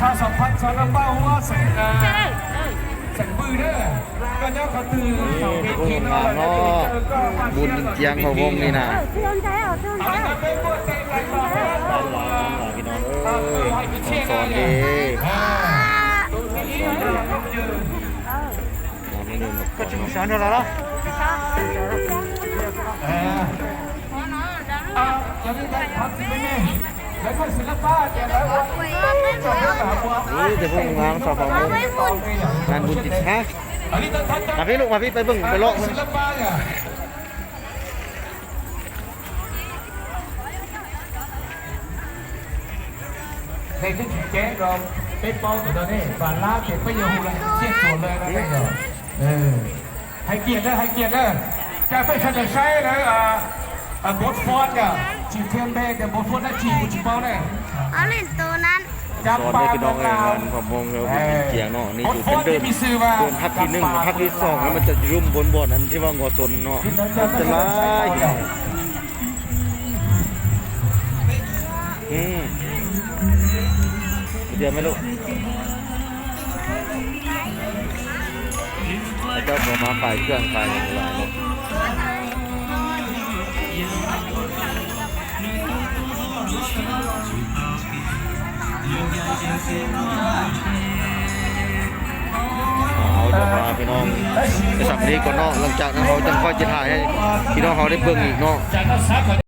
ສາວສຳພັນສາລະເປົາ ຫົວເສັງ ເອີ ເສັງບືເດີ ກໍຍ້ອນເຂົາຕື່ນເຂົາເປັນພີ່ນ້ອງເນາະ ບຸນເຈັງຂອງວົງນີ້ນະ ເອົາລະນະ ໄປບວດໃສ່ໃຈຕໍ່ ພີ່ນ້ອງເອີຍ ສອນເດ້ ສອນເດ້ ເອີ ເອີ ແຕ່ພວກງາມຊາວຝັ່ງມຸງ ງານບຸນຈິດ ຮະ ມາພີ່ລູກ ມາພີ່ ໄປເບິ່ງ ໄປເລາະເບິ່ງ ໃນທີ່ແຈ້ງກໍໄປເປົ່າແຕ່ຕອນນີ້ ບາດລາວເກັບໄປຢູ່ຮູ້ລະ ເສຍໂຕເລີຍນະ ເອີ ໃຫ້ກຽດເດີ ໃຫ້ກຽດເດີ ຈະໄປສະເໜີໃຊ້ເລີຍ ອ່າ ອ່າ ບົດຟ້ອນກະ ຈີເທີມເບກະ ບົດຟ້ອນນະ ຈີຜູ້ຊິເປົ່າເລີຍ ເອົາຫຼິ້ນໂຕນັ້ນ ສອນເດີພີ່ນ້ອງເອີຍ ງານຂອງວົງເຮົາເປັນກຽງເນາະ ນີ້ຢູ່ເທິງເດີ່ນ ເດີ່ນພັກທີໜຶ່ງ ພັກທີສອງ ແລ້ວມັນຈະຢູ່ລຸ່ມບົນບ່ອນອັນທີ່ວ່າງົວຊົນເນາະ ອັນຕະລາຍ ອືມ ດຽວແມ່ລູກ ເຂົາເຈົ້າກໍມາຂາຍເຄື່ອງຂາຍຫຍັງຫຼາຍເນາະ. ເຮົາຈະພາພີ່ນ້ອງໄປສຳນີ້ກ່ອນເນາະ ຫຼັງຈາກນັ້ນເຮົາຈັ່ງຄ່ອຍຈະຖ່າຍໃຫ້ພີ່ນ້ອງເຮົາໄດ້ເບິ່ງອີກເນາະ.